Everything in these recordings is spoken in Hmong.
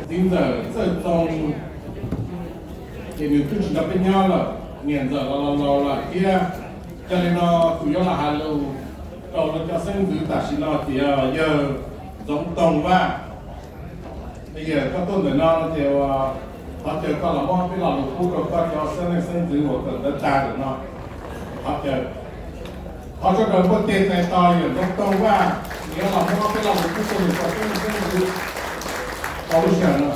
Txiv ntxawm Txawj Txoo ces nws twb tsis nrog peb nyob lawm, niam ntxawm los laus laus lawm thiab. Yog li no kuv yuav los hais lus rau lawv cov xeeb ntxwv tam sim no ces yog yawg Ntxoov Toog Vaj. Yawg, koj tuaj ntawm no no ces qhov chaw koj los muab peb lo lus pub rau koj cov xeeb leej xeeb ntxwv uas kawm ntawv tag lawm no. Qhov chaw, thov sawv daws npuaj ceg txais tos yawg Ntxoov Toog Vaj, nws yuav los muab peb lo lus pub rau nws cov xeeb leej xeeb ntxwv rau lub sij hawm no.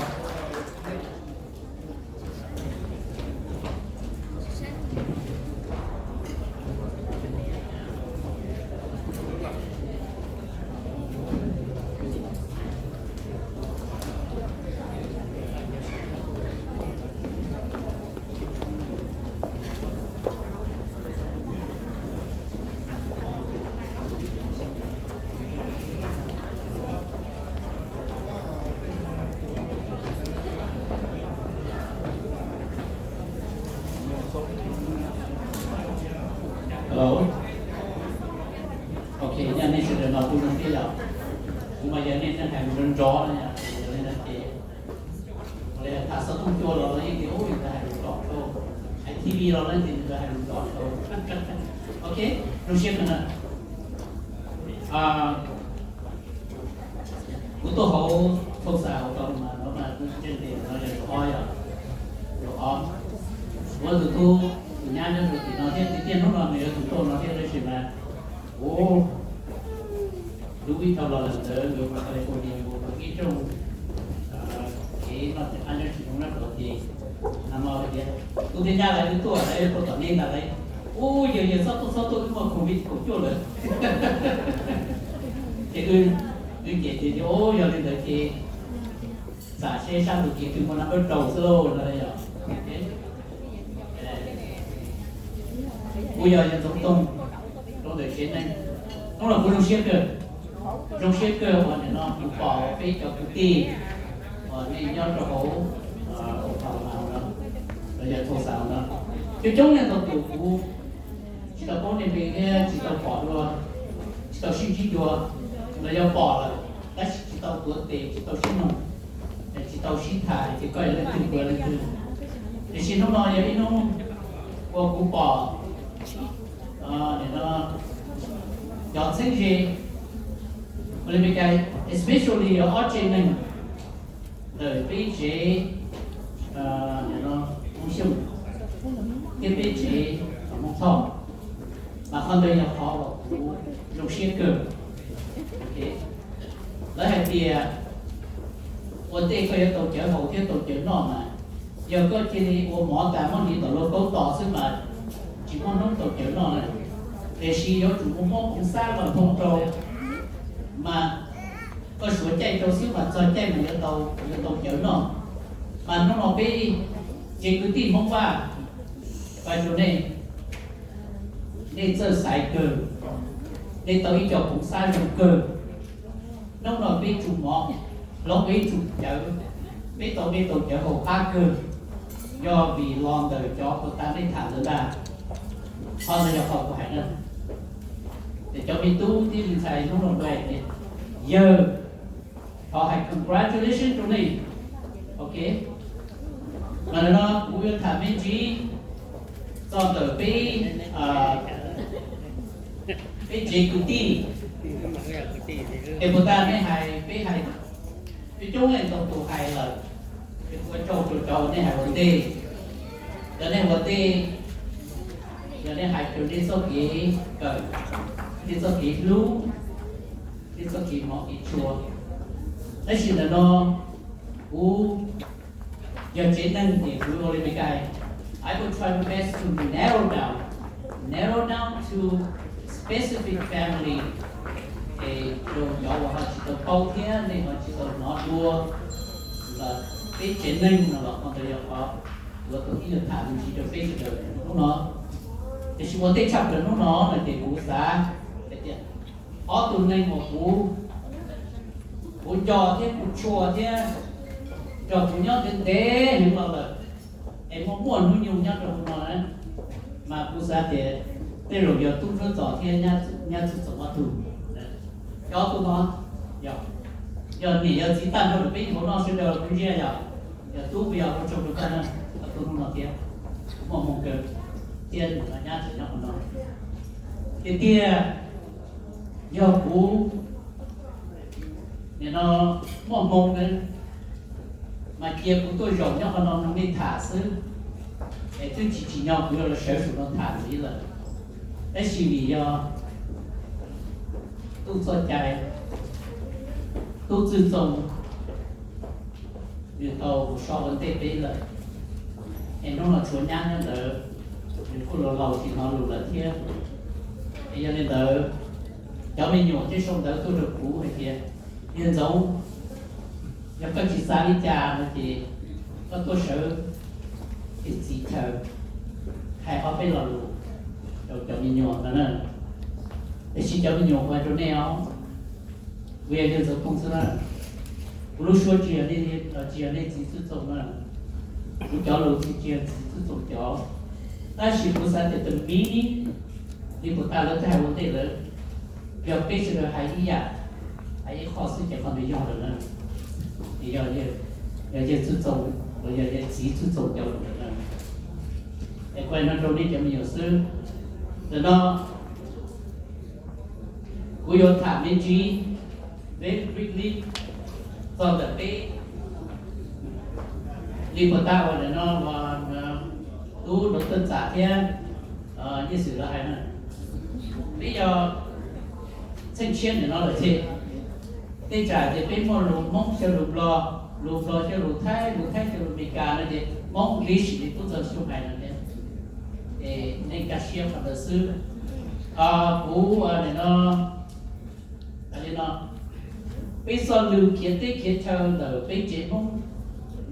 Hello. Ok, nyaj nej sawv daws no kuj zoo thiab yom. Kuv mas yog nej hais lus nrov nrov no yom, yog li ntawd ces ua li tham xov tooj cua los los yeej tias ub, yus hais lus nrov dhau, hais T V los los yeej tias nws hais lus nrov dhau. Ok, zoo siab kawg na. Kuv tuaj hauv Tulsa hauv tau mas no mas kuv ntseeg tias no yog zaum ob yom, zaum ob. Kuv tus tub tus nyab nyob rau tim no thiab, tiag tiag hnub no nws yuav tus tuaj no thiab tab sis mas kuv lub ib thaum los lawm ntawd nkawd mus California mus ib rooj kev noj qab nyob tsis zoo na rau ces no no tias kuv thiab nyab lawv twb tuaj lawv tuaj tom nej ntag lauj. Ub, yawg yawg txhob tuaj txhob tuaj, wb muaj COVID kaum cuaj lawm. Ces wb cem tias ub, yog li ntawd ces xam seb sab tus kev twg muaj nab peb rau xwb lauj no yom. Kuv yog yawg Ntxoov Toog rau ntawm tsev neeg. Hnub no kuv zoo siab kawg, zoo siab kawg uas nim no kuv pom peb cov kwv tij uas nej nyob rau hauv Oklahoma no, los yog Tulsa no, coob coob leej ntau tus kuv tsis tau paub nej npe thiab tsis tau pom dua, tsis tau sib ntsib dua, los yog pom lawm tab sis tsis tau tuav tes, tsis tau sib nug, tsis tau sib tham tias koj yog leej twg, kuv yog leej twg. Tiam sis hnub no yog ib hnub uas kuv pom cov txheeb ze ua li Meskas, especially yog ob tsev neeg ntawm peb tsev Hmoob Xyooj thiab peb tsev Hmoob Thoj, mas qhov ntawd yog qhov uas kuv zoo siab kawg. Lawv hais tias ua ntej koj yuav tau cawv haus thiab tau cawv noj mas, yog koj cia li ua mov tas muab hliv tom lauj kaub tos xwb mas tsis muaj hnub tau cawv noj na. Tiam sis yuav tsum mus muab khoom xab los nphoo rau, mas koj suav caij rau xwb mas txog caij mas yuav tau, yuav tau cawv noj. Mas hnub no peb tsev kwv tij Hmoob Vaj, pab rau nej, nej txawj xaiv kawg, nej tau ib co khoom xab zoo kawg. Hnub no peb tsum mov, hloov peb tsum cawv, peb tau dej tau cawv haus qab kawg, yog vim los ntawm cov puas tas nej tham ntawd ntag. Qhov ntawd yog qhov kuv hais na. Ces cov me tub thiab me ntxhais hnub no kuv hais tias yawg thov hais congratulation rau nej. Ok, mas ntawm no kuv yuav tham me ntsis txog ntawm peb, peb tsev kwv tij. Es puas tas nej hais, peb hais, peb coob leej ntau tus hais lawm, es kuv ua tsaug rau cov uas nej hais ua ntej. Cov nej ua ntej, yog nej hais rau nej txoj kev kawm, nej txoj kev hlub, nej txoj kev hmov kev tshua. Tab sis ntawm no kuv yog tsev neeg ces kuv ua li Meskas, I will try my best to narrow down, narrow down to specific family. Es rau cov uas ho tsis tau paub thiab nej ho tsis tau hnov dua, los peb tsev neeg no los qhov ntawd yog qhov kuv yuav tau ib lwm tham me ntsis rau peb sawv daws hnub no. Tiam sis ua ntej tshaj plaws hnub no no ces kuv xav hais tias ob tug neeg uas kuv, kuv nco thiab kuv tshua thiab nrog kuv nyob ntev ntev heev los lawm, es muaj muaj hnub nyoog nyob rau hauv no na, mas kuv xav tias tej zaum yog Tub Ntsuab Txos thiab Nyab Txwj Txoos ob tug. Cov ob tug no yog, Yog niam yog txiv tag nrho rau peb hauv no sawv daws kuv ntsia yog, yog tub puas yog ua tsaug rau koj na, koj tuaj hnub no thiab, kuv muaj hmoo kawg thiab nws no nyab tseem nyob qhov no. Tiag tiag, yog kuv nim no muaj hmoo na, mas cia kuv tuaj zaum nyob qhov no mloog nej tham xwb, es twb tsis tsim nyog kuv yuav los sawv saum no tham ntxiv lawm. Tab sis vim yog tub txoj cai, tub Txwj Txoo, nws tau mus so ua ntej peb lawm, es hnub no tshuav nyab nyob ntawd, nws kuj laus laus tsis hnov lus lawm thiab. Es yog li ntawd, cov me nyuam thiaj sau ntawv tuaj rau kuv hais tias, Yawg Ntxoov, yog koj tsis xav li cas no ces koj tuaj sawv es txiv chaw hais ob peb lo lus rau cov me nyuam no na. Tiam sis cov me nyuam kuv hais rau nej os, kuv yog Yawg Ntxoov Tooj xwb na. Kuv lub suab tsis yog nej, tsis yog nej txiv Txwj Txoo na. Kuv cov lus tsis, tsis yog txiv Txwj Txoo cov. Tab sis kuv xav tias tus miv li puas tas lawv twb hais ua ntej lawm, yog peb sawv daws hais ib yam, hais ib qho xwb ces qhov ntawd yog lawm na. Yog, yog Yawg Txwj Txoo, los yog Yawg txiv Txwj Txoo cov lus lawm na. Es kuv hais no rau nej cov me nyuam xwb. Ntawm no kuv yuav tham me ntsis, very briefly, txog ntawm peb li puas tas uas ntawm no uas tub Nraug Txawj Txam thiab Nyiaj Xwm lawv hais na. Peb yog txheej tshiab ntawm no lawm ces tej tsam ces peb muaj lus Hmoob xyaw lus Nplog, lus Nplog xyaw lus Thaib, lus Thaib xyaw lus Amelikas no ces Hmoob English li tub Ntxawg Xyooj hais no thiab. Es nej nkag siab qhov ntawd xwb. Kuv nim no, li no, peb txoj lus khiav teb khiav chaw ntawm peb tsev Hmoob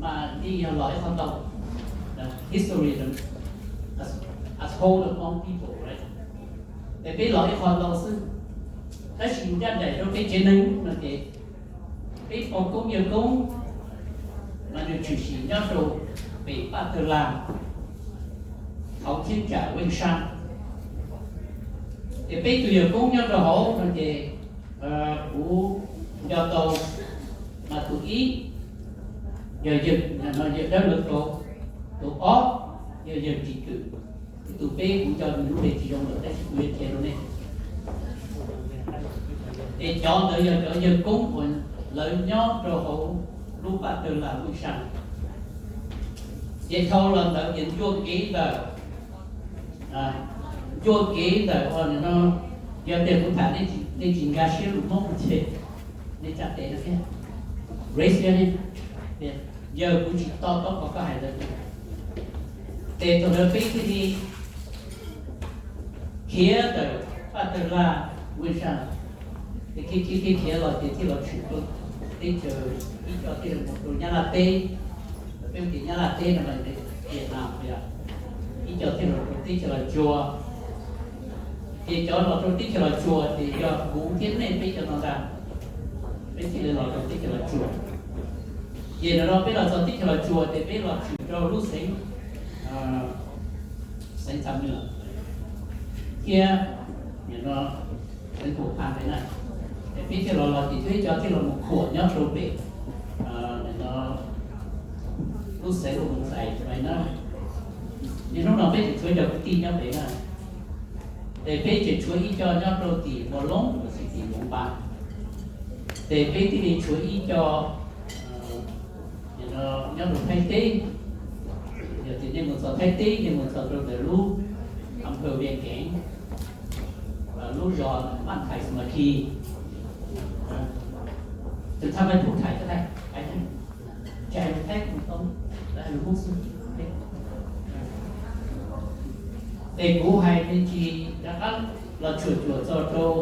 mas yeej yog los ib qho ntau. History as, as whole of Hmong people, right? Ces peb los ib qho ntau xwb. Tab sis ncaj nraim rau peb tsev neeg no ces peb pog koob yawg koob mas nws tshwm sim nyob rau pem Paj Tawg Las, hauv cheeb tsam Weej Sab. Ces peb tus yawg koob nyob rau hauv no ces kuv nco tau mas tus ib yog yawg, yawg Dawb Lawv Kaus, tus ob yog yawg Ris Kwm, tus peb kuv nco nws lub npe tsis zoo lawm tab sis kuv yuav qhia rau nej. Es cov ntawd yog cov yawg koob uas lawv nyob rau hauv lub Paj Tawg Las Weej Sab. Ces dhau los ntawd ces ncua kev ntawm, ncua kev ntawm uas nim no, yog tias kuv tham nej tsis nkag siab lus Hmoob ces nej tsa tes no thiab, raise your hand. Yawg, kuv tsis to taub qhov koj hais ntawd. Ces thaum ntawd peb thiaj li khiav ntawm Paj Tawg Las Weej Sab, ces khiav khiav khiav los ces thiaj los tshwm rau teb chaws, ib co thiaj los mus rau Nyab Laj teb. Peb tias Nyab Laj teb no mas Vietnam yom, ib co thiaj los rau teb chaws Los Tsuas. Ces cov los rau teb chaws Los Tsuas ces yog kuv thiab nej peb cov no ntag, peb thiaj li los rau teb chaws Los Tsuas. Ces nim no peb los txog teb chaws Los Tsuas ces peb los tshwm rau lub xeev, xeev Xam Nwm thiab nim no xeev Phu Phan pem na. Ces peb thiaj los los ces thiab ib co thiaj los mus khuam nyob rau pem, nim no lub xeev Lus Xais pem na. Ces hnub no peb tseem tshuav cov kwv tij nyob pem na. Ces peb tseem tshuav ib co nyob rau tim Npua Loob los sis tim Moos Npas. Ces peb thiaj li tshuav ib co nyob rau Thaib teb. Yog tias nej mus txog Thaib teb, nej mus txog rau ntawm lub Ampervia Keev, lub zos Maj Thais Mas Khi, tseem tha mai Phu Thais, Thaib, Thaib, Thaib, Ces kuv hais me ntsis rov qab los tshwm cuam txog rau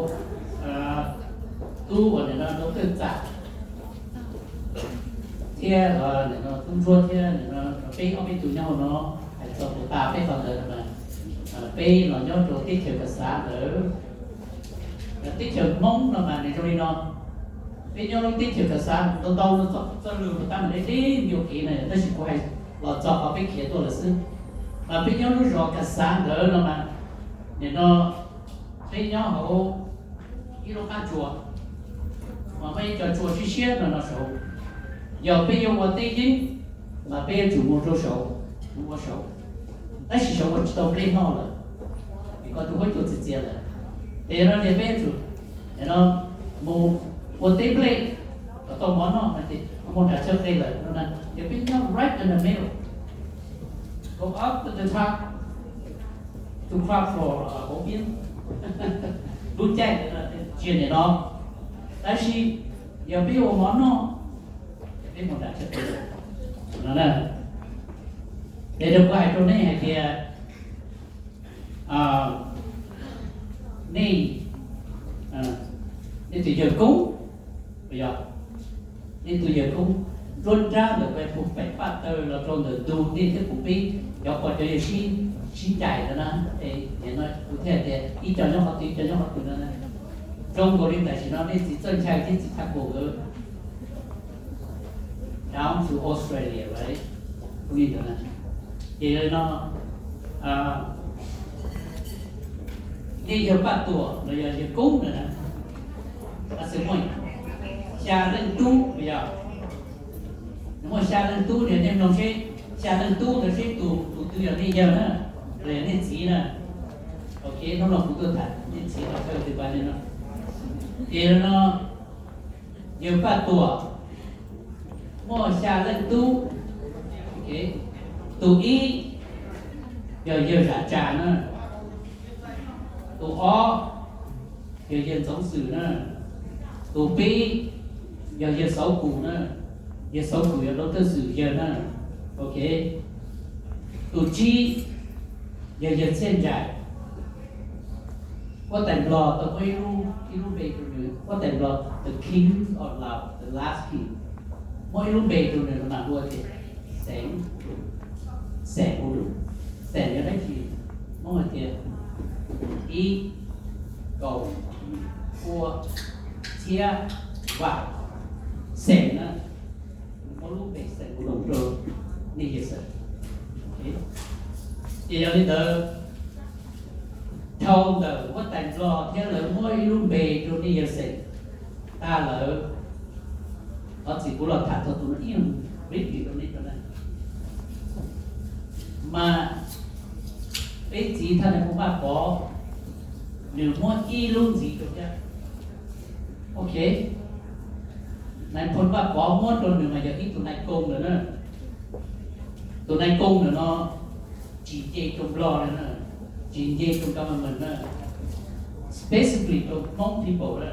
tub uas nim no Nraug Txawj Txam thiab nim no tub Ntsuab thiab nim no peb ob peb tug nyob hauv no, hais txog puas tas peb qhov ntawd no mas, peb los nyob rau teb chaws Kas Xav ntawd. Teb chaws Hmoob no mas nws zoo li no, peb nyob lub teb chaws Kas Xav ntau ntau no txoj lwg puas tab mas deb deb ncua kev na, tab sis kuv hais los txog qhov peb khiav tuaj lawm xwb. Mas peb nyob lub zos Kas Xav ntawd no mas, nim no peb nyob hauv ib lub qab tsuas, mas muaj Cov tsua siab siab no no saud, yog peb yuav ua teb yeeb mas peb yuav tsum mus rau saud, mus ua saud. Tab sis saud ua tsis tau nplej noj lawm, vim koj tus huab cua txias txias lawm. Ces no ces peb yuav tsum mus ua teb nplej kom tau mov noj no ces mus nram chaw qis lawm no na. Ces peb nyob right in the middle, go up to the top to crop for hauv piab lub caij ntawd tsis yog nim no. Tab sis yog peb ua mov noj, peb mus nram chaw qis no na. Ces kuv hais rau nej hais tias nej, nej tus yawg koob, yog nej tus yawg koob nruab nrab ntawm peb puag pem paj taw los rau ntawm ntug nej thiab kuv peb cov pog cov yawg sib, sib ncaim ntawd na. Nim no kuv thiaj tias ib co nyob qhov twg, ib co nyob qhov twg no na. Zoo nkaus li tam sim no nej txiv Txawj Nchai thiab txiv Thaj Kuam nkawd down to Australia, right? Ua li ntawd na. Ces yog li no, nej yawg Paj Tuam los yog yawg Koob ntawd na, xwb muaj xya leej tub los yog, muaj xya leej tub, nej mloog seb, xya leej tub ntawd seb tus, tus twg yog nej yawg na, los yog nej txiv na. Ok, hnub no kuv tuaj tham nej txiv los thawj twg pa li no. Ces no yawg Paj Tuam muaj xya leej tub. Tus ib yog yawg Zam Tsa na, tus ob yog yawg Ntxoov Xwm na, tus peb yog yawg Xauv Kum na, yawg Xauv Kum yog dau thawj xwm yawg na. Ok, tus tsib yog yawg Txhiaj Nraim. Huab tais Nplog tau muab ib lub, ib lub npe rau nws, huab tais Nplog, the king of Lao, the last king, muab ib lub npe rau nws mas hu tias Xeem, Xeem Hu Lus. Xeem yog dab tsi? Muab hais tias ib, kaum, pua, txhiab, vam, Xeem na. Muab lub npe Xeem Hu Lus rau nej yawg Xeem. Ces yog li ntawd, dhau ntawm huab tais Nplog thiab lawv muab ib lub npe rau nej yawg Xeem tag lawm, thov txim kuv los tham txog tus no ib yam li rau nej cov na. Mas peb txiv Thaj Nais Phoo Vaj Pov, nws muab ib lub ntxiv rau thiab. Ok, Nais Phoo Vaj Pov muab rau nws mas yog ib tug nais koo lawm na. Tus nais koo lawm no tsis nce rau Nplog na, tsis nce rau government na, specifically rau Hmoob people na.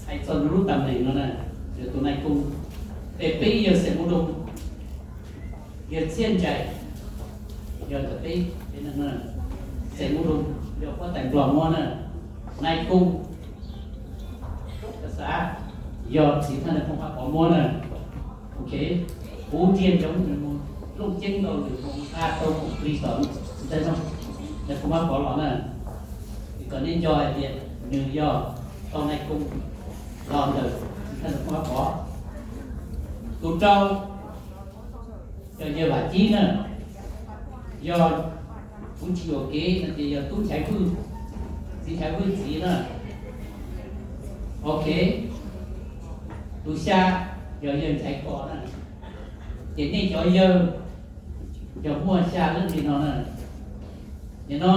Hais txog nws lub tam neem no na, yog tus nais koo. Ces peb yawg Xeem Hu Lus, yawg Txhiaj Nraim, yog ntawm peb, peb neeg na, Xeem Hu Lus yog huab tais Nplog muab na, nais koo, xav, yog txiv Thaj Nais Phoo Vaj Pov muab na. Ok, kuv ntsia ntsoov nws mus looj ceeb ntau, nws mus nqa tau mus plig tom ntawm no, Nais Phoo Vaj Pov los na. Ces kom nej nco hais tias nws yog tau nais koo los ntawm txiv Thaj Nais Phoo Vaj Pov. Tus rau yog yawg Vam Cib na, yog kuv tsis yuam kev no ces yog tub Nchaiv Vwj, txiv Nchaiv Vwj txiv na. Ok, tus xya yog yawg Nchaiv Kos na. Ces nej cov yawg yog muaj xya leej li no na. Nim no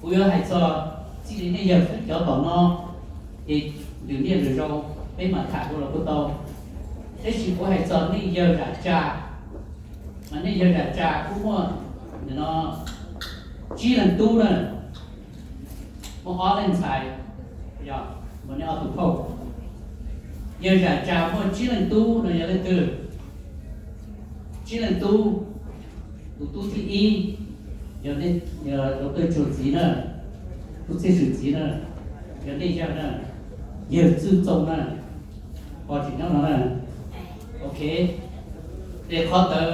kuv yuav hais txog txij li nej yawg xwb cov tom no, ces lwm niaj lwm zaus peb mam tham dua los kuj tau. Tab sis kuv hais txog nej yawg Zam Tsa, mas nej yawg Zam Tsa kuj muaj, nim no, tsib leeg tub na, muaj ob leeg ntxhais, yog, mas nej ob tug phauj. Yawg Zam Tsa muaj tsib leeg tub no yog leej twg? Tsib leej tub, tus tub thib ib yog, yog Tub Txhiaj Swm txiv na, Tub Txhiaj Swm txiv na, yog nej yawg na, yawg Txwj Txoo na, ho tseem nyob no na. Ok, ces qhov ntawd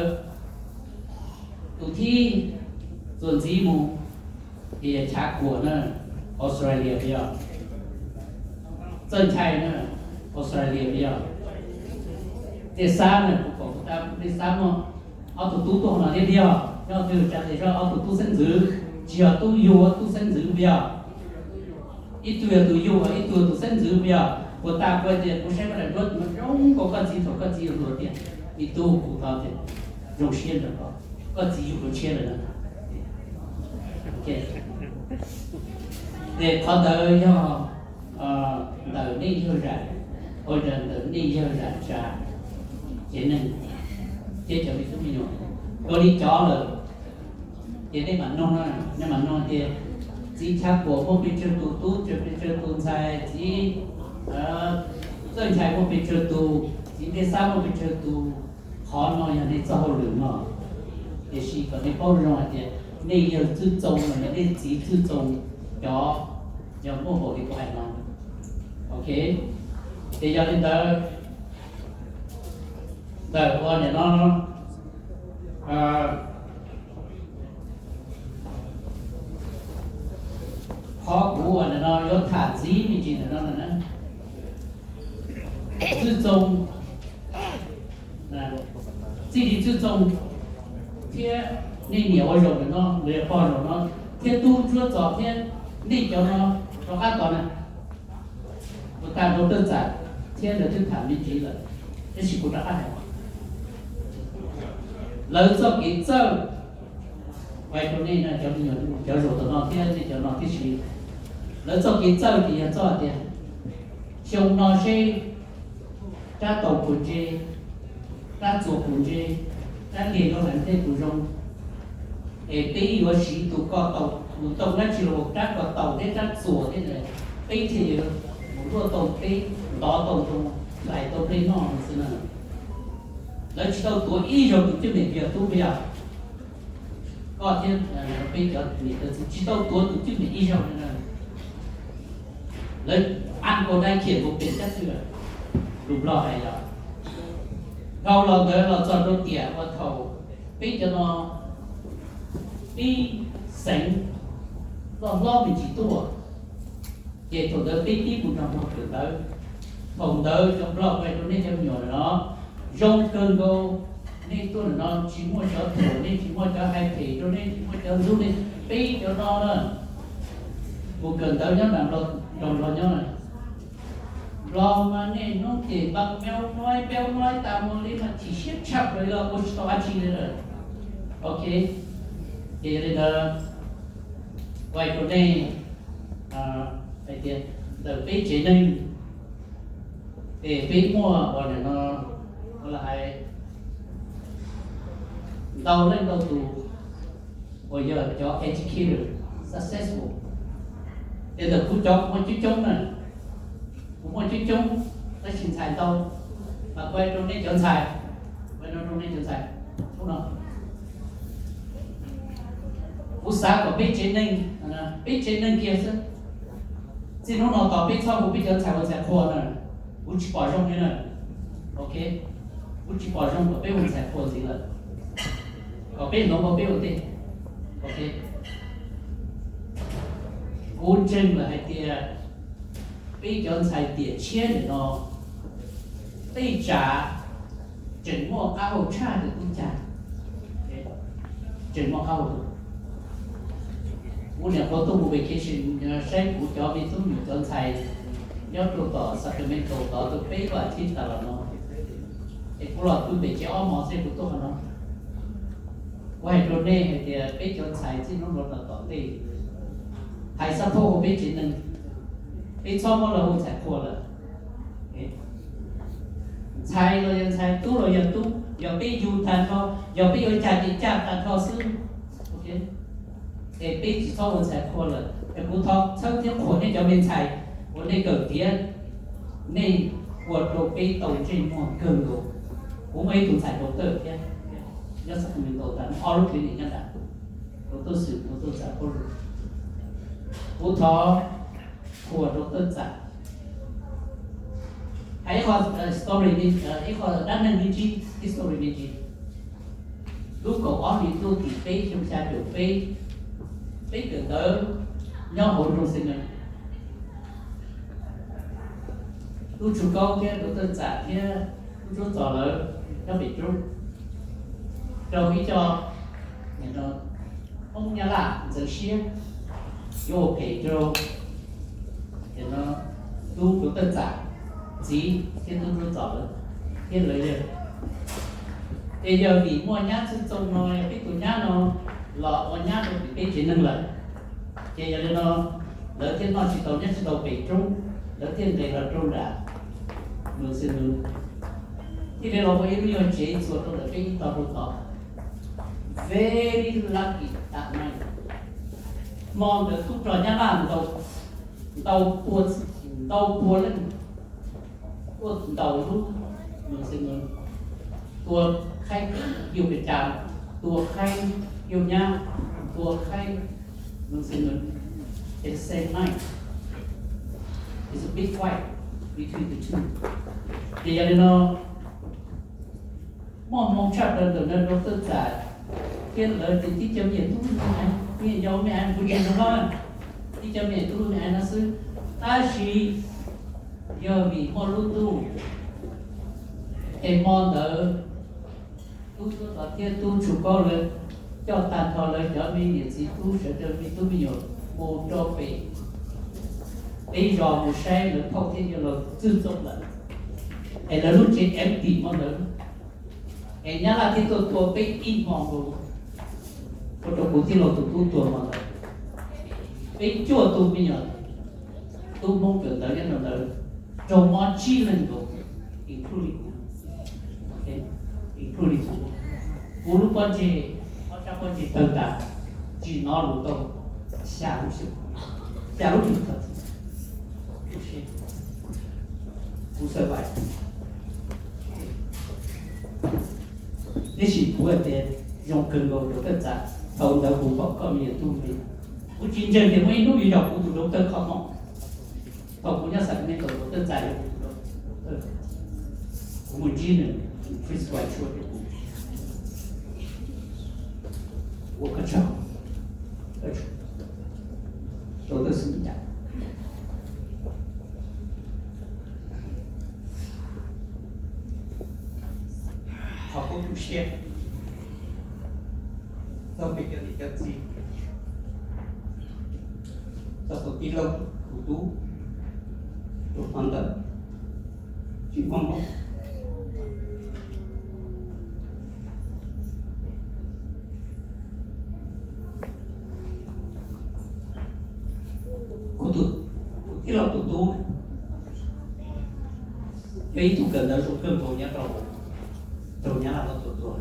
tus thib txuas ntxiv mus ces yog Chav Kuam na, Australia puas yog? Txawj Nchai na, Australia puas yog? Tej xab na, kuv pom kuv tab tej xab muaj ob tug tub tuaj no thiab puas yog? Nyob twg tsa tes soj ob tug tub xeeb ntxwv, tsis yog tub yug, tub xeeb ntxwv puas yog? Ib tug yog tus yug, ib tug yog tus xeeb ntxwv, puas yog? Puas tas kuv tias kuv saib koj daim duab no zoo nkaus koj txiv thaum koj txiv yug hluas tiag. Me tub, kuv thov tias zoo siab nrog koj, koj txiv yug dua tshiab lawm na. Ces qhov ntawd yog ntawm nej yawg zam, ua ntawm nej yawg zam tsav tsev neeg thiab cov me tub me nyuam, ua li cov lawm. Ces nej mam nug, nej mam nug tias txiv Chav Kuam muaj pes tsawg tus tub, pes tsawg tus ntxhais, txiv Txawj Nchai muaj pes tsawg tus, txiv Npliaj Xab muaj pes tsawg tus. Qhov no yog nej txoj hauj lwm no, tiam sis kom nej paub zoo hais tias nej yawg Txwj Txoo los yog nej txiv Txwj Txoo cov yog muaj npaum li kuv hais no. Ok, ces yog li ntawd, ntawm ua nim no, qhov kuv ua nim no yuav tham ntxiv me ntsis ntawm no na. Txwj Txoo, Txij Li Txwj Txoo thiab nej niam ua zaum ntawm no, los yog pog zaum no, thiab tub Ntsuab Txos thiab nej cov no rov qab tos na. Kuv tag rau Txawj Txam thiab lawv twb tham me ntsis lawm, tab sis kuv rov qab hais, lawv txoj kev txawj, hais rau nej cov me nyuam cov zaum ntawm no thiab nej cov no tib si, lawv txoj kev txawj ces yog txoj hais tias xyoo no seb rab taus puas ntse, rab txuas puas ntse, rab liag yuav hais ntej puas zoo, es peb yuav siv tus ko taus, tus ntoo dab tsi los rab ko taus thiab rab txuas thiab, peb thiaj yuav mus luaj tau peb, ntov tau ntoo, hlais tau nplej noj no xwb na. Lawv tsis tau tuav ib zaug tus cwj pwm yog tub yog, koj thiab peb cov niam cov txiv tsis tau tuav tus cwj pwm ib zaug li na. Lawv ab ko dai khiam nkaus pem cab xwb, lus Nplog hais yog. Dhau los ntawd los txog rau tiam uas thaum peb cov no, peb xeev loj hlob me ntsis tuaj, ces thaum ntawd peb tib mus nrog Nplog kawm ntawv. Thaum ntawd cov Nplog hais rau nej cov me nyuam no zoo kawg nkaus, nej tuaj ntawm no tsis muaj cov thuam nej, tsis muaj cov hais phem rau nej, tsis muaj cov ntxub nej. Peb cov no na, mus kawm ntawv nyob nram Nplog, nrog Nplog nyob na. Nplog mas niaj hnub ces npaj meob noib peeb noib tas mus li mas chim siab tshaj plaws los ua tsis tau dab tsi li lawm. Ok, ces yog li ntawd, hais rau nej hais tias ntawm peb tsev neeg, es peb muaj uas nim no ua li hais ntau leej ntau tus uas yog cov educator successful. Ces ntawm kuv cov kuv muaj coob coob na, kuv muaj coob coob, tab sis ntxhais ntau. Mas kuv hais rau nej cov ntxhais, kuv hais rau nej cov ntxhais hnub no, kuv xav kom peb tsev neeg, peb tsev neeg kiag xwb, txij hnub no tos peb txhob hu peb cov ntxhais ua ntxhais qhua na. Kuv tsis pom zoo li na. Ok, kuv tsis pom zoo kom peb ua ntxhais qhua ntxiv lawm, kom peb hloov kom peb ua ntej. Ok, kuv ntseeg lawm hais tias peb cov ntxhais tiam tshiab nim no tej tsam tseem muaj qab hau tshaj cov tub cag, tseem muaj qab hau. Kuv niam qhuav tuaj mus vacation saib kuv cov me tub nyuam cov ntxhais nyob rau tom Sacramento tod tau peb vas thiv tas los no, es kuv los pw pem tsev ob hmos xwb kuv tuaj qhov no. Kuv hais rau nej hais tias peb cov ntxhais txij hnub no rau tom ntej, hais xab phauj ua peb tsev neeg, peb txhob muab los hu ntxhais qhua lawm. Ntxhais los yog ntxhais, tub los yog tub, yog peb yug tag nrho, yog peb yuav caj ces caj tag nrho xwb. Es peb tsis txhob ua ntxhais qhua lawm, es kuv thov txhawb thiab qhuas nej cov me ntxhais uas nej kawm tiav, nej ua rau peb tau ntsej muag kawg nkaus. Kuv muaj ib tug ntxhais doctor thiab, nyob Sacramento tas ob lub clinic nyob nram, doctor Xwm, doctor Txam Paj Lug. Kuv thov qhuas doctor Txam. Hais ib qho story, ib qho dab neeg me ntsis, history me ntsis. Lub kaum ob hlis ntuj tim peb xyoo xya caum peb, peb kawm ntawv nyob hauv nroog Xeev Mees. Tub Tsum Kaub thiab doctor Txam thiab tub Ntsuab Txos lawv nyob pem roob, raug ib co Hmoob Nyab Laj ntxeev siab, yuav ua phem rau Ces no tub rau tawj txam, txiv thiab tub rau txom lawm, thiab lawv yog, ces yog vim muaj nyab Txwj Txoo no, yog peb tus nyab no los ua nyab rau tim peb tsev neeg lawm. Ces yog li no lawv thiaj noj tsis tau nyob tsis tau pem roob, lawv thiaj nqes los rau nram Nus Xees Nus, thiaj li los ua ib lub nyuag tsev txuas rau ntawm peb ib tog rau tod. Very lucky that night. Hmo ntawd tub rog Nyab Laj ntau pua, ntau pua leej tuaj ntaus lub Nus Xees Nus, tua qhaib Yug Kas Cas, tua qhaib Yug Nyab, tua qhaib Nus Xees Nus. It's the same night. It's a big fight between the two. Ces yog li no muaj hmoo tshaj plaws ntawm no rau tawj txam thiab lawv ces tib co me nyuam tub me nyuam yau me nyuam kuv tsis zoo no, tib co me nyuam tub me nyuam no xwb. Tab sis yog vim muaj lub ntuj, es hmo ntawd tub Txuab Txos thiab tub Tshum Kaub lawv coj tag nrho lawv cov me niam txiv tub sawv daws me tub me nyuam mus rau pem peb zos mus saib lawv phauj thiab yawg laus Txwj Txoo lawm, es lawv lub tsev empty hmo ntawd, es Nyab Laj thiaj tuaj tua peb ib hmo nkaus, ua rau kuv tij laug tus tub tuag hmo ntawd. Peb cuaj tus me nyuam tub Hmoob kawm ntawv nyob rau ntawd raug mob tsib leeg nkaus, including kuv, including kuv. Kuv lub pob ntseg, ob sab pob ntseg tawg tas, tsis hnov lus tau xya lub xyoo, xya lub xyoo txog txij. Kuv survive. Tab sis kuv hais tias zoo kawg nkaus rau tawj txam, thaum ntawd kuv pom koj me nyuam tub me, kuv tsis ntseeg tias muaj ib hnub yuav yog kuv tus doctor qhov hmoov. Thaum kuv nyob Sacramento, tawj txam yog kuv tus doctor, kuv mus ntsib nws, nws prescribe tshuaj rau kuv, ua koj tsaug, doctor xwb cas. Thov koj tu siab txog peb cov niam cov txiv, txog tus tij laug tus tub, tus hov ntawd tsis muaj hmoo. Kuv tus, kuv tij laug tus tub yog ib tug kawm ntawv zoo kawg nkaus nyob rau, rau Nyab Laj tau tua tuag.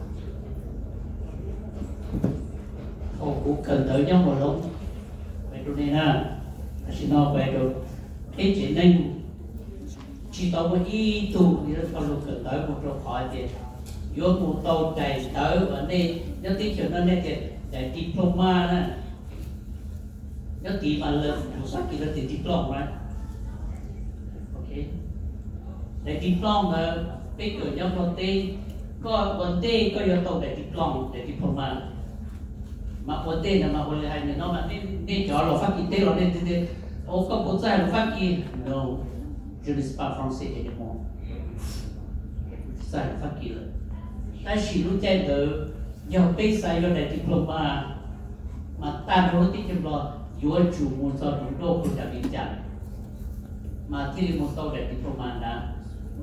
Thaum kuv kawm ntawv nyob Muas Loob, hais rau nej na, tam sim no hais rau peb tsev neeg tsis tau muaj ib tug li lawv tau lug kawm ntawv mus rau qhov tias yuav mus tau daim ntawv uas nej nyob teb chaws no nej tias daim diploma na. Nyob tid mas lawv mus Fab Kis lawv tias diploma, right? Ok. Daim diploma ntawd peb kawm nyob Nplog teb, koj ua ntej koj yuav tau daim diploma, daim diploma. Mas ua ntej ntawd mas ua li hais ntawm no mas nej cov los Fab Kis teb los nej tias, o, koj puas txawj hais lus Fab Kis? No, je ne sais pas français anymore. Tsis txawj hais lus Fab Kis lawm. Tab sis lub caij ntawd yog peb xav yuav daim diploma mas tag nrho lub teb chaws Nplog yuav tsum mus txog rau Nplog Khua Cam Viv Cas mas thiaj li mus tau daim diploma ntawd.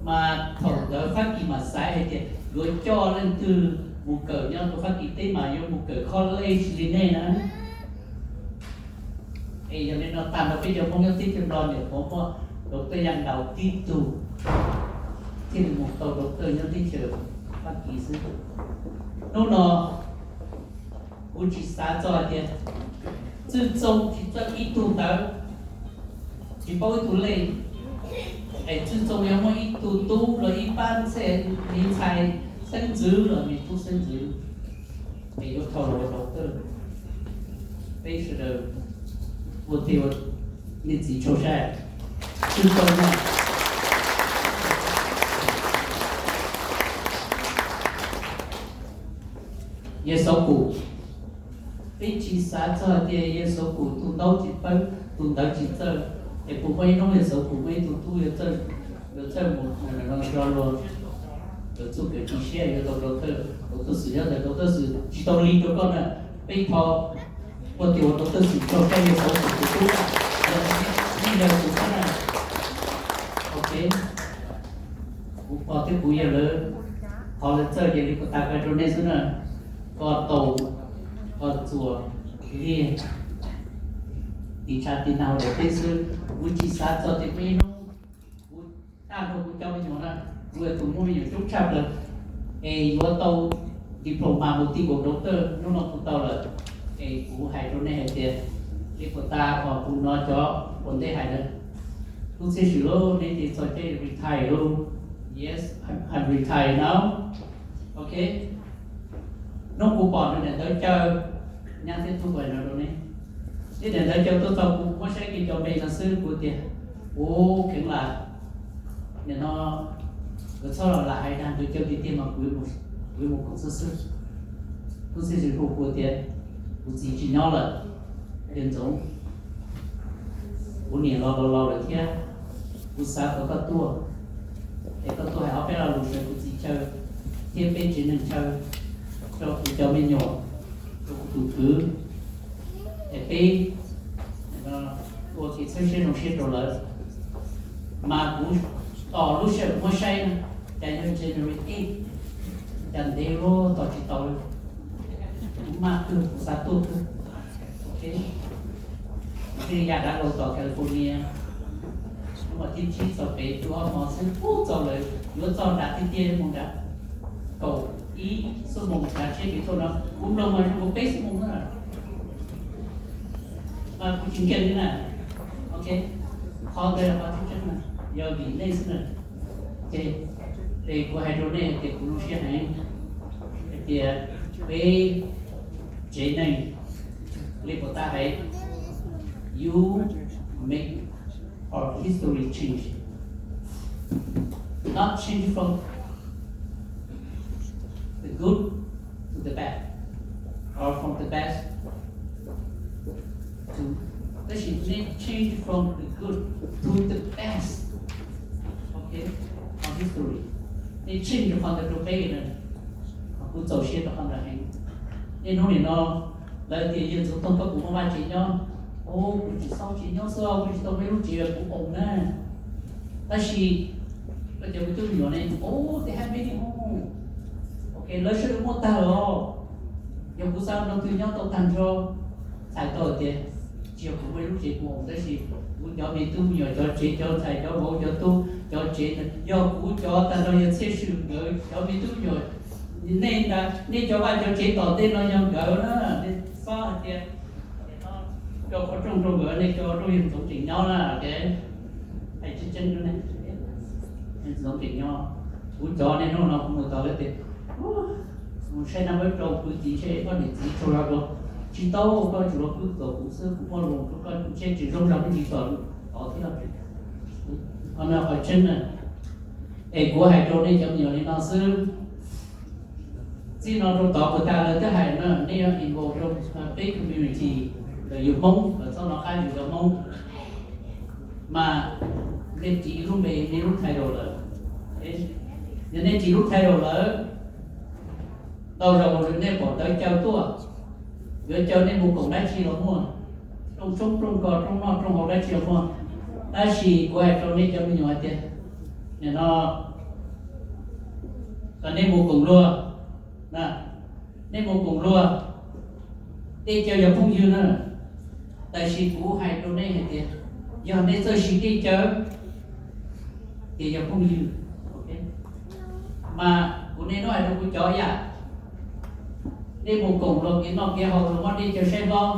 Mas thaum ntawd Fab Kis mas xaiv hais tias yuav coj leej twg mus kawm nyob rau Fab Kis teb mas yuav mus kawm college li nej na. Es yog li no tag nrho peb cov Hmoob nyob teb chaws Nplog niam qhuav muaj doctor yaj ntaus tib tug thiaj li mus tau doctor nyob teb chaws Fab Kis xwb. Hnub no kuv tsis xav txog hais tias Txwj Txoo tsis txawj ib tug ntawv, tsis paub ib tug lej, es Txwj Txoo yog muaj ib tug tub los ib pab ntxhais, me ntxhais xeeb ntxwv los me tub xeeb ntxwv, es yuav dhau los ua doctor. Peb sawv daws ua tig ua niam txiv tshau sab, Txwj Txoo no. Yawg Xauv Kum, peb tsis xav txog tias Yawg Xauv Kum tus ntaub tsis pawg, tus ntawv tsis txawj, es puas muaj ib hnub Yawg Xauv Kum muaj ib tug tub yuav txawj, yuav txawj mus no so luag, yuav txuj kev tu siab yuav tau doctor, doctor Xwm nyob ntawd, doctor Xwm tsis tau li rau koj na, peb thov ua tig ua doctor Xwm tau saib Yawg Xauv Kum tus tub na, yog tsis li yog tus tub na. Kuv pog thiab kuv yawg lawv, qhov lawv txawj ces li kuv tas koj rau nej xwb na. Koj tau, koj txuas, liaj, tiv tshav tiv nag ua daim teb xwb. Kuv tsis xav txog tias muaj ib hnub kuv tag nrho kuv cov me nyuam na, kuv yog tus muaj me nyuam coob tshaj plaws, es yuav tau diploma mus ti nkaus doctor, hnub no kuv tau lawm. Es kuv hais rau nej hais tias, li puas tas uas kuv hnov cov ua ntej hais na, tub Txhiaj Swm lauj, neb ces txog caij retire lauj. Yes, I'm, I'm retired now. Ok. Hnub kuv pom nws daim ntawv caw, nyab thiab tub, kuv hais no rau neb, neb daim ntawv caw tuaj txog kuv, kuv muab saib kiag cov npe no xwb kuv tias, ub, kheev lam, nim no nkawd txhob los lam hais dag, nkawd caw tiag tiag mas kuv, kuv yuav mus koom xwb xwb. Tub Txhiaj Swm hu kuv tias, kuv txiv tsis nyob lawm, yawg Ntxoov, kuv niam los laus laus lawm thiab, kuv xav kom koj tuaj, es koj tuaj hais ob peb lo lus sawv kuv txiv chaw thiab peb tsev neeg chaw, rau kuv cov me nyuam, rau kuv tus kwv, es peb ua kev txhawb siab zoo siab rau lawv. Mas kuv tos lub sij hawm muab saib na, cas yog January eight, cas ntev luaj tos tsis tau li. Kuv maj kawg, kuv xav tuaj kawg. Ok, tej yam dav laus tom California, hnub vas thib tsib txog pem, tu ob hmo xwb kuj txog lawm, yuav txog nram tiag tiag mus nram kaum ib xuab moos nram tsheb kev tuaj no, kuv mloog mas zoo nkaus peb xuab moos na. Mas kuv tsis nkees li na. Ok, qhov ntawd qhov tseeb tseeb na, yog vim nej xwb na. Ok, es kuv hais rau nej hais tias kuv zoo siab heev hais tias peb tsev neeg li puas tas hais, you make our history change. Not change from the good to the bad, or from the bad to, tab sis nej change from the good to the best. Ok, our history, nej change qhov ntawd rau peb na, kuv txaus siab rau qhov ntawd heev. Niaj hnub nim no lawv tias yawg Ntxoov Toog, koj puas muaj vaj tsev nyob? Ub, kuv tsis txhob tsev nyob xwb, kuv tsis tau muaj ib lub tsev kuv oom na. Tab sis koj cov me tub me nyuam ne, ub, tej hab peb niaj hnub, ok, lawv sawv daws muaj tag lawm. Yog kuv xav nrog twg nyob tau tag nrho. Txhais tau tias tsis yog kuv muaj ib lub tsev kuv oom, tab sis kuv cov me tub me nyuam cov tsev, cov ntxhais cov vauv cov tub cov tsev, yog kuv cov tag nrho, yog Txhiaj Swm nkawd cov me tub me nyuam, nej ntag, nej cov vaj cov tsev tom ntej no yog nkawd na. Nej txhob hais tias coj qhov rooj rau nkawd, nej coj rooj yawg Ntxoov Tseem Nyob na. Hais tseeb tseeb, yawg Ntxoov Tseem Nyob, kuv cov niaj hnub no kuv mus tod lawv tias, mus saib nab npawb rau kwv tij, ntshe koj niam txiv tsaug zog rau. Tsis tau, koj tsum los pw tom kuv xwb, kuv muaj lus rau koj, ntshe tsis zoo zog peb tsis tom tod thiab. Qhov no qhov tseeb na. Es kuv hais rau nej cov me nyuam li no xwb. Txij no rau tod puas tas lawv twb hais na, nej yuav involve rau peb community, lawv yug Hmoob, lawv txhob nov qab yug cov Hmoob. Mas nej ris lub npe, nej lub title lawm. Yog nej ris lub title lawm, tau zaum nej pom ntawv caw tuaj, yuav caw nej mus koom dab tsi los muaj, rooj tshoob rooj kos, rooj noj rooj haus dab tsi los muaj. Tab sis kuv hais rau nej cov me nyuam hais tias, nim no kom nej mus koom luag, nej mus koom luag, dej caw yog phooj ywg na. Tab sis kuv hais rau nej hais tias, yog nej txawj siv dej caw, ces yog phooj ywg. Mas kuv niaj hnub hais rau kuv cov yam, nej mus koom luag kev noj kev haus, luag muab dej caw saib hlob,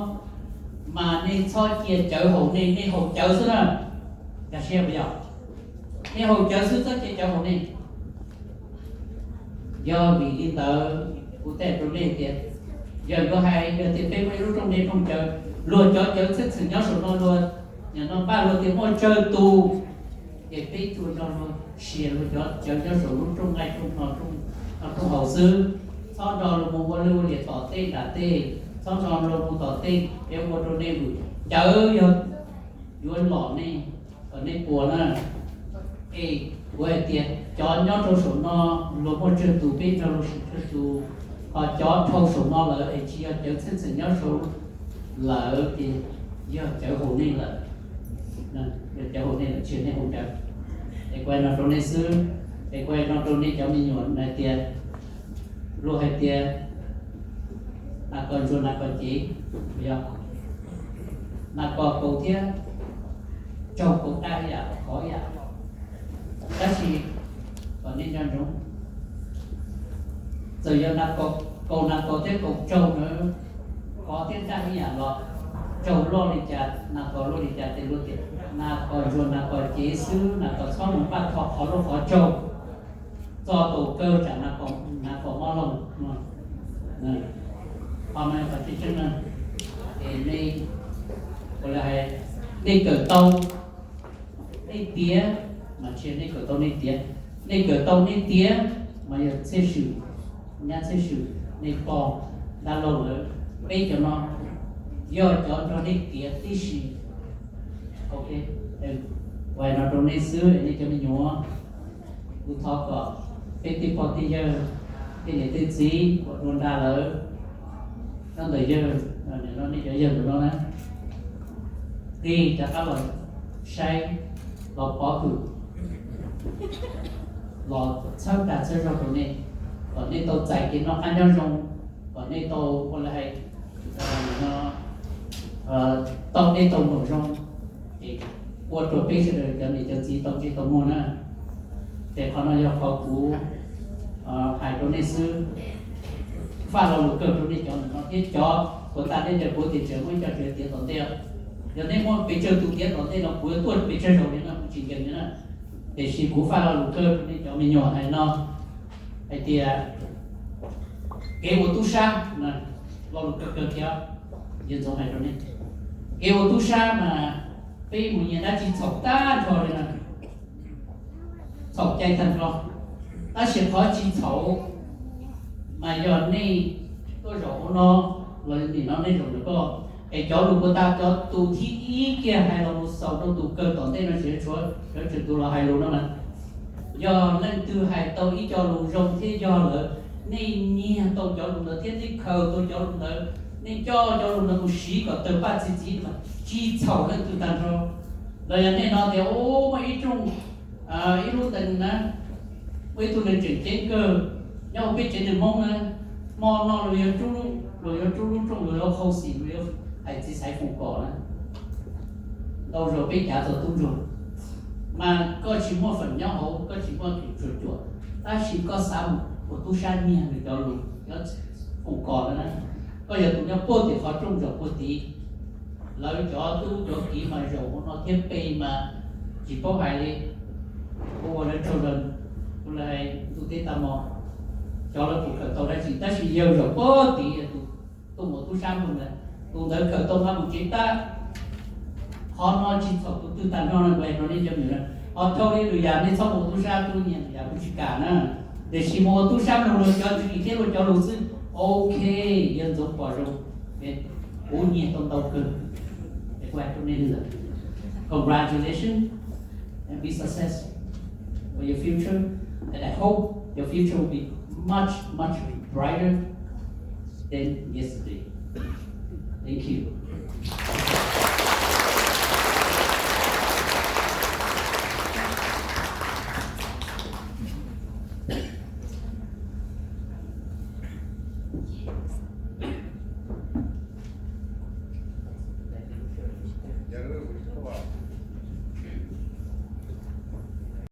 mas nej txhob cia cawv haum nej, nej haus cawv xwb na. Nkag siab puas yog? Nej haus cawv xwb, txhob cia cawv haum nej. Yog vim li ntawd kuv teb rau nej tias, yog yuav hais yog tias peb muaj ib lub rooj dej rooj cawv, luag cov cawv txheej txheem nyob saum no, luag nim no npaj luag tias muaj tsawg tus, ces peb tsuas nrog luag sia luag cov cawv nyob saum lub rooj nqaij rooj no, rooj haus xwb. Txhob nrog luag mus ua lwj ua liam tom tej nram tej, txhob nrog luag mus tom tej, peb ua rau nej vwm. Cawv yog yuav lom nej, kom nej puas na. Es kuv hais tias cov nyob rau saum no, luag muaj tsawg tus peb nrog luag sim tsawg tus, ho cov dhau saum no lawm es tsis yog cawv txheej txheem nyob saud lawm ces yog cawv haum nej lawm. Yog cawv haum nej lawm, tsis yog nej haus cawv. Es Kuv hais no rau nej xwb, es kuv hais no rau nej cov me nyuam hais tias, luag hais tias nas kos ntsuag nas kos cev, yog nas kos kaus thiab tsaug kaus daj ib yam, khov ib yam. Tab sis kom nej nco ntsoov, txawm yog nas kos, kaus nas kos thiab kaus tsaug na, khov thiab daj ib yam los, tsaug loj li cas nas kos loj li cas, ces luag tias nas kos ntsuag nas kos cev xwb, nas kos txhob mus npaj tho qhov loj qhov tsaug, txog tus kawg tsam nas kos mob lauj. Qhov no qhov tseeb tseeb na, es nej, ua li hais, nej kawm tau nej tiav, mas tsis yog nej kawm tau nej tiav, nej kawm tau nej tiav mas yog txhiaj swm, nyab txhiaj swm, nej pog dab laug lawm, peb cov no yog cov nrog nej tiav tib si. Ok, kuv hais no rau nej xwb, nej cov me nyuam, kuv thov kom peb tej pog tej yawg, tej niam tej txiv uas dua nra lawm, nyob ntawm yawg, nej cov yawg ntawm no na, qis rov qab los saib, los pov hwm, los txhawb dag txhawb zog rau nej, kom nej tau txais kev noj qab nyob zoo, kom nej tau ua li hais, tau nej tau mloog zoo, es ua rau peb sawv daws cov niam cov txiv tau ntsej tau muag na. Ces qhov no yog qhov kuv hais rau nej xwb. Faj lo lus kawg rau nej cov ntawm no thiab cov uas tas nej cov kuv tias tseem muaj ib co tseem tiav tom ntej. Yog nej muaj pes tsawg tus tiav tom ntej no kuv yuav tuaj pes tsawg zaus li no kuv tsis nkees li na. Tiam sis kuv faj lo lus kawg rau nej cov me nyuam hais no hais tias kev ua tub sab, lo lus kawg kawg thiab, yawg Ntxoov hais rau nej, kev ua tub sab mas peb mus nyiag dab tsi txhaum tag nrho li na, txhaum cai tag nrho. Tab sis qhov tsis txhaum mas yog nej tuaj zaum hauv no los nim no nej zaum ntawm koj, es cov lus puas tas cov tus thib ib kiag hais los mus xaus rau tus kawg tom ntej no tsis tshuav sawv tsees tus los hais lus no mas, yog leej twg hais tau ib co lus zoo thiab yog lawm, nej nyiag tau cov lus ntawd thiab nej khaws tau cov lus ntawd, nej coj cov lus ntawd mus siv kom tawg paj txi txiv mas tsis txhaum leej twg tag nrho. Los yog nej no tias u, muaj ib rooj, ib lub ntees na, muaj ib tug neeg tseem ceeb kawg nyob hauv peb tsev neeg Hmoob na, hmo no luag yuav rub, luag yuav rub lub rooj, luag yuav qhau xim, luag yuav hais txiv xaiv foom kom na. Ntau zaus peb cav txog tub ntsuag, mas koj tsis muaj feem nyob hauv, koj tsis muaj kev tsuam cuam, tab sis koj xav mus ua tub sab nyiag nws cov lus, cov foom kom na. Koj yog tus nyob puag tim qhov rooj zaum puag tid, lawv cov tub cov kiv mas zaum hauv no thiab pe mas tsis paub hais li. Ua ua lawv tsaug zog, ua li ntuj teb tag hmo, xyov lawv puas khaws tau dab tsi, tab sis yawg zaum puag tid tus tuaj mus tub sab nrog ntawd, tus ntawd khaws tau mas mus tsev tag. Qhov no tsis txhaum tus twg tag nrho no, kuv hais rau nej cov me nyuam na. Ho thauj li lwm yam nej txhob mus ua tub sab, tub nyiag lwm yam kuv tsis kam na. Tiam sis mus ua tub sab mloog luag cov tswv yim thiab luag cov lus xwb. Ok, yawg Ntxoov pom zoo, kuv nyiag tau ntau kawg. Es kuv hais rau nej li ntawd, congratulations and be successful for your future, and I hope your future will be much, much brighter than yesterday. Thank you.